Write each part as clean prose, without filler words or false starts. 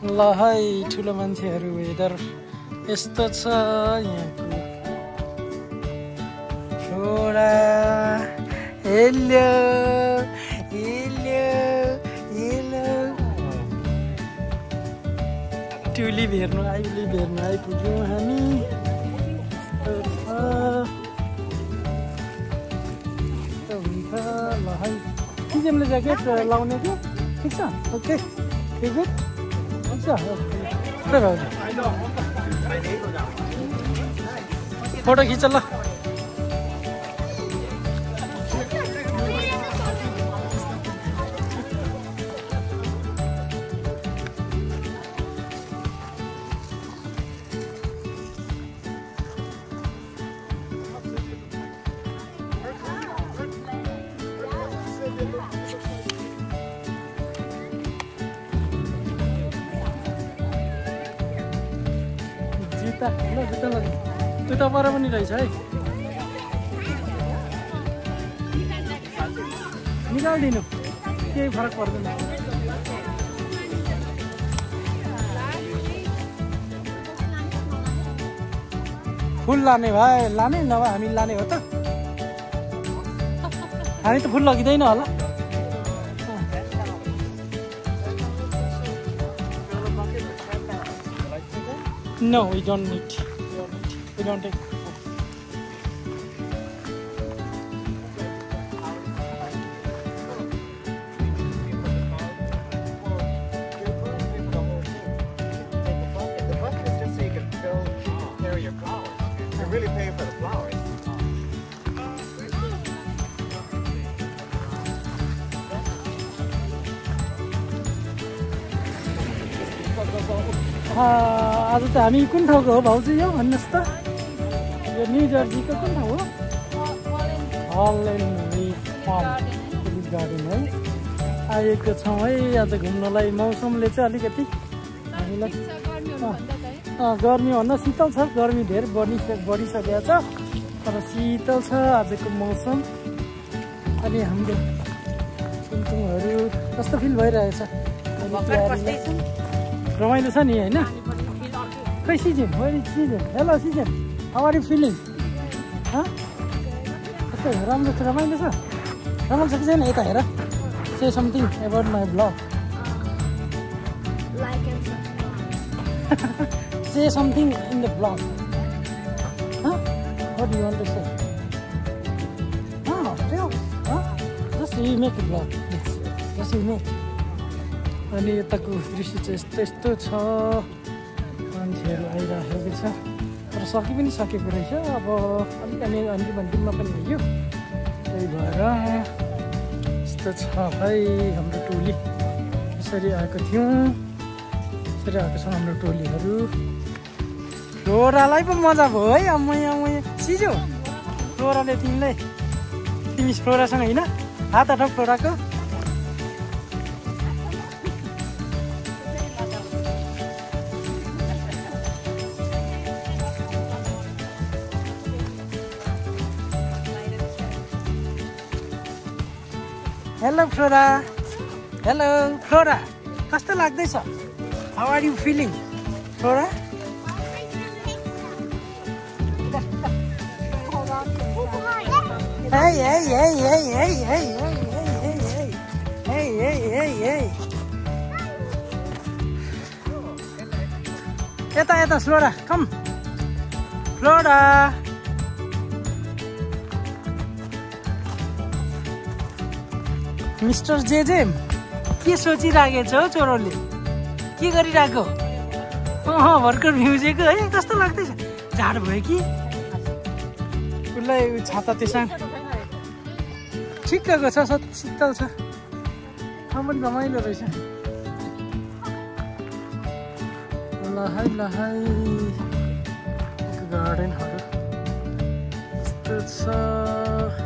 ल है ठुलो मान्छेहरू वेदर यस्तो छ यहाँको छोरा हेलो हेलो हेलो ट्युलिप हेर्नु आइपुग्यौँ हामी हुन्छ ल है तिमीले ज्याकेट लाउने कि ठिक छ ओके ठिक हुन्छ फोटो खिच ल जुत्ता पर पनि रहेछ है निकालिदिनु केही फरक पर्दैन फुल लाने भए लाने नभए हामी लाने हो त हामी त फुल लगिँदैन होला No, we don't need. We don't take. The bucket is just so you can carry your flowers. You're really paying for the flowers. आज त हामी कुन ठाउँको हो भाउजू यो भन्नुहोस् त यो न्यू जर्सीको कुन ठाउँ हो टुलिप गार्डन है आएको छौँ है आज घुम्नलाई मौसमले चाहिँ अलिकति हामीलाई गर्मीभन्दा शीतल छ गर्मी धेरै बढिसकेको छ तर शीतल छ आजको मौसम अनि हाम्रो सुनसुङहरू कस्तो फिल भइरहेछ रमाइलो छ नि होइन खै season hello season how are you feeling कस्तो राम्रो छ रमाइलो छ कि छैन यता हेर say something about my blog say something in the blog what do you want to say just you make a blog just you make अनि यताको दृश्य चाहिँ यस्तो छ मान्छेहरू आइराखेको छ तर सकेको रहेछ अब अलिक अन्तिममा पनि भयो त्यही भएर यस्तो छ है हाम्रो टोली यसरी आएको थियौँ यसरी आएको छ हाम्रो टोलीहरू फ्लोरालाई पो मजा भयो है अम्मै सिजो फ्लोराले तिमी फ्लोरासँग होइन हात हटाऊ फ्लोराको हेलो फ्लोरा कस्तो लाग्दैछ how are you feeling Flora यता Flora come Flora mister JJ के सोचिराखेको छ हौ छोरोले के गरिरहेको भर्खर भ्युजेको है कस्तो लाग्दैछ झाड भयो कि उसलाई छाता त्यसमा ठिक्कको छ शीतल छ पनि रमाइलो रहेछ ल है गार्डनहरू यस्तो छ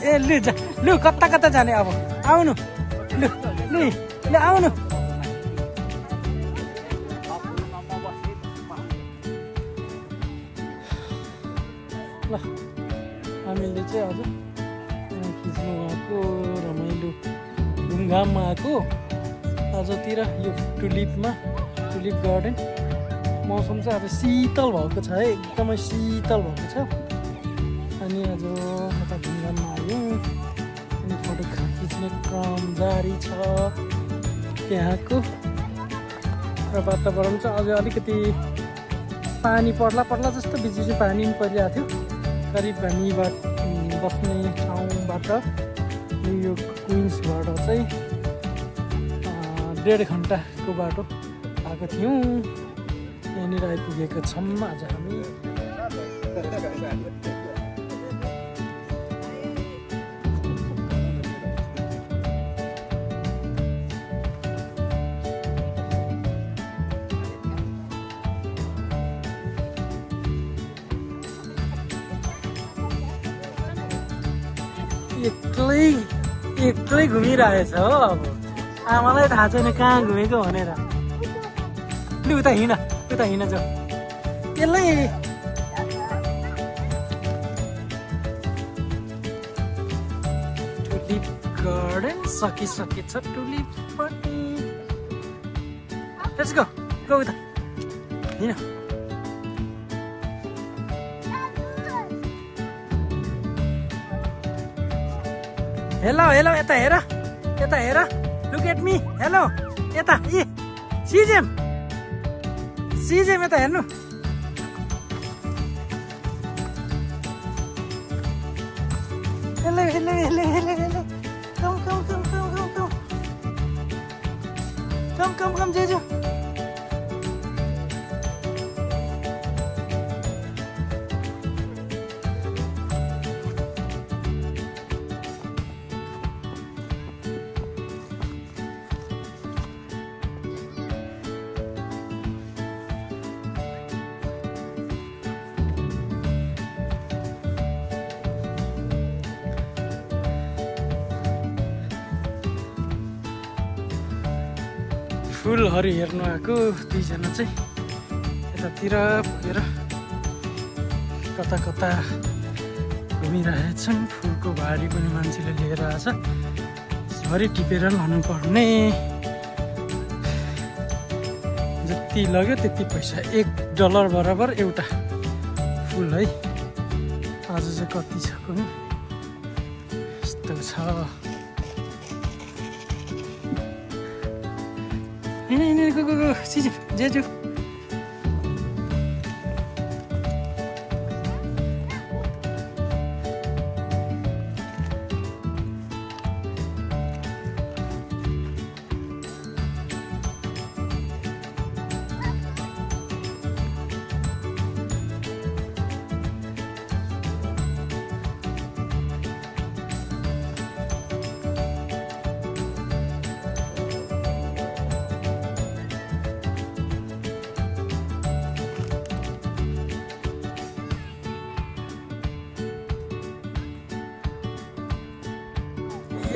ए लु कता जाने अब आउनु नि ल आउनु ल हामीले चाहिँ आज खिच्नु आएको रमाइलो घुमघाममा आएको आजतिर यो टुलिप गार्डन मौसम चाहिँ अब शीतल भएको छ है एकदमै शीतल भएको छ अनि आज यता घुमघाममा आयौँ अनि फोटो खिच्ने क्रम जारी छ त्यहाँको र वातावरण चाहिँ अझै अलिकति पानी पर्ला जस्तो बिच पानी पनि परिरहेको थियो करिब हामी बस्ने ठाउँबाट न्युयोर्क क्विन्सबाट चाहिँ 1.5 घन्टाको बाटो आएको थियौँ यहाँनिर आइपुगेका छौँ आज हामी एक्लै घुमिरहेछ हो अब आमालाई थाहा छैन कहाँ घुमेको भनेर लु उता हिँड जाऊ यसलाई टुलिप गार्डन सकिसकेछ टुलिप पनि लेट्स गो उता हिँड हेलो यता हेर लुक एट मी हेलो यता सिजेम यता हेर्नु हेलो कम जेजु फुलहरू हेर्नु आएको दुईजना चाहिँ यतातिर पुगेर कता घुमिरहेछन् फुलको भारी पनि मान्छेले लिएर आएछ भरि टिपेर लानुपर्ने जति लग्यो त्यति पैसा $1 बराबर एउटा फुल है आज चाहिँ कति छ कुनै यस्तो छ go सिजु जेजु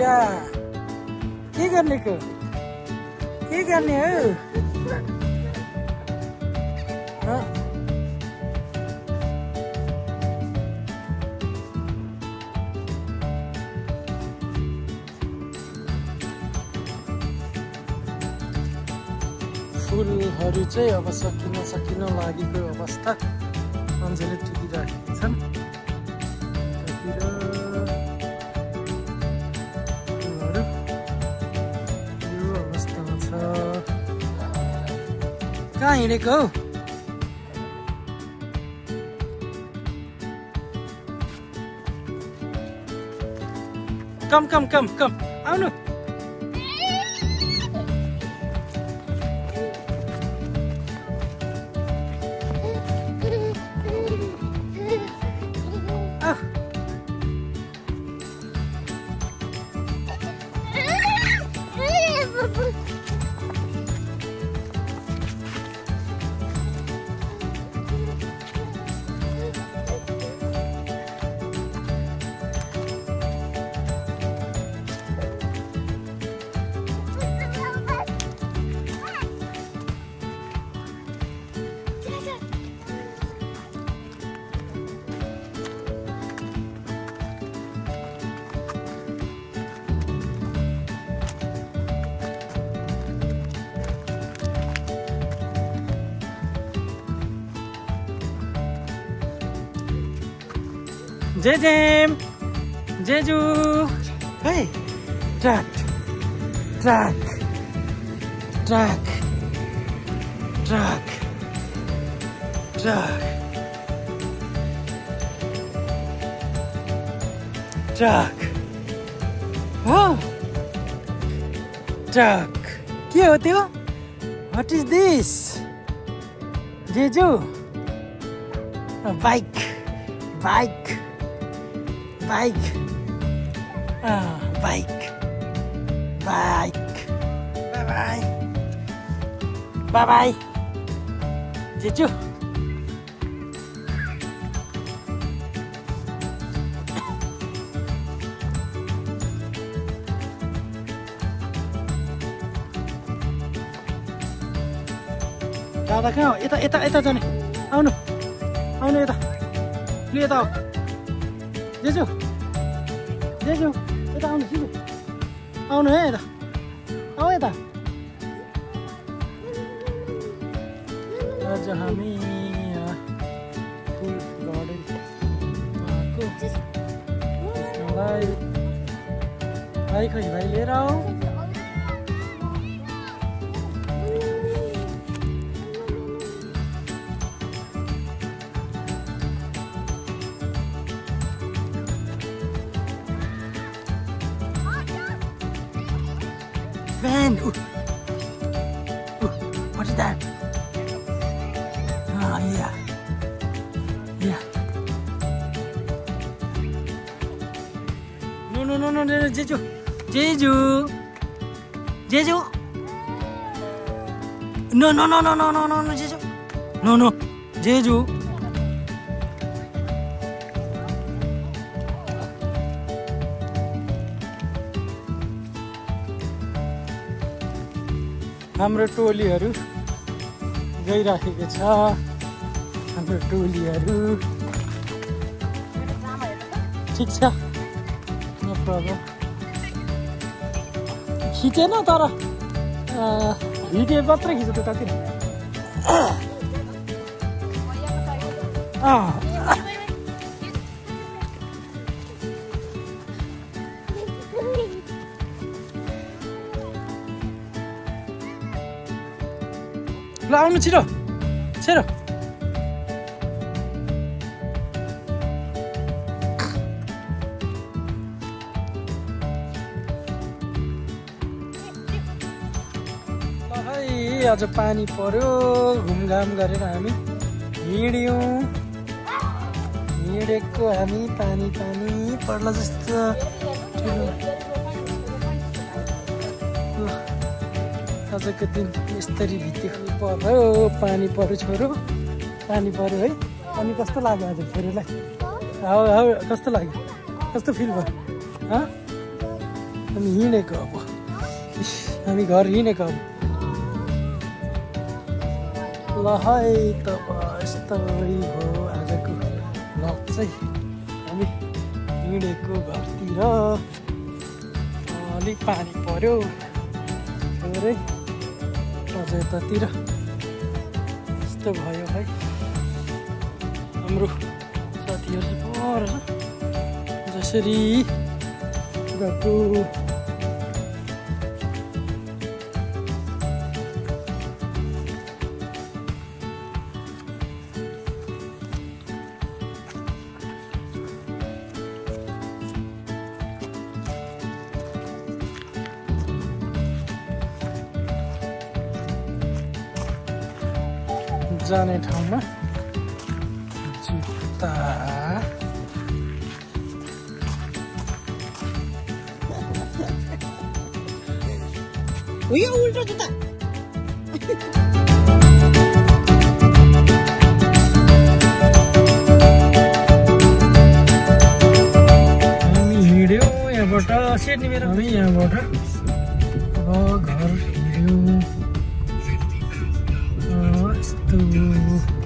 या के गर्ने हो फुलहरू चाहिँ अब सकिन लागेको अवस्था मान्छेले टिपिराखेका छन् कहाँ हिँडेको हौ कम आउनु जेजेम जेजु है track track track track track track हो ट्र्याक के हो त्यो व्हाट इज दिस जेजु bike bike bike bike bike bye bye bye bye जेजु दादा कहाँ हो यता यता यता जाने आउनु आउनु यता लु यता हो जेजु जेजु यता आउनु जेजु आउनु है यता आऊ यता आज हामी फुल गार्डन आएको भाइ खै भाइ लिएर आऊ Van! Ooh. Ooh. What is that? Ah, yeah. Yeah. No, Jeju. Jeju. Jeju. No, Jeju. No, Jeju. हाम्रो टोलीहरू गइराखेको छ हाम्रो टोलीहरू ठिक छ नो प्रब्लम खिचेन तर भिडियो मात्रै खिच्यो त्यतातिर ल आउनु छिटो छिटो आज पानी पर्यो घुमघाम गरेर हामी हिँडेको हामी पानी पर्ला जस्तो आजको दिन यस्तरी भित्यो पर्यो पानी पर्यो छोरो पानी पर्यो है अनि कस्तो लाग्यो आज छोरोलाई हौ कस्तो लाग्यो कस्तो फिल भयो हामी हिँडेको अब हामी घर हिँडेको अब ल है त यस्तै भयो आजको भ्लग चाहिँ हामी हिँडेको घरतिर अलिक पानी पर्यो छोरै अझ यतातिर यस्तो भयो है हाम्रो साथीहरू पर जसरी गएको जाने ठाउँमा जुत्ता उल्टो जुत्ता हामी हिँड्यौँ यहाँबाट सेट्ने मेरो हामी यहाँबाट अब घर हिँड्यौँ यस्तो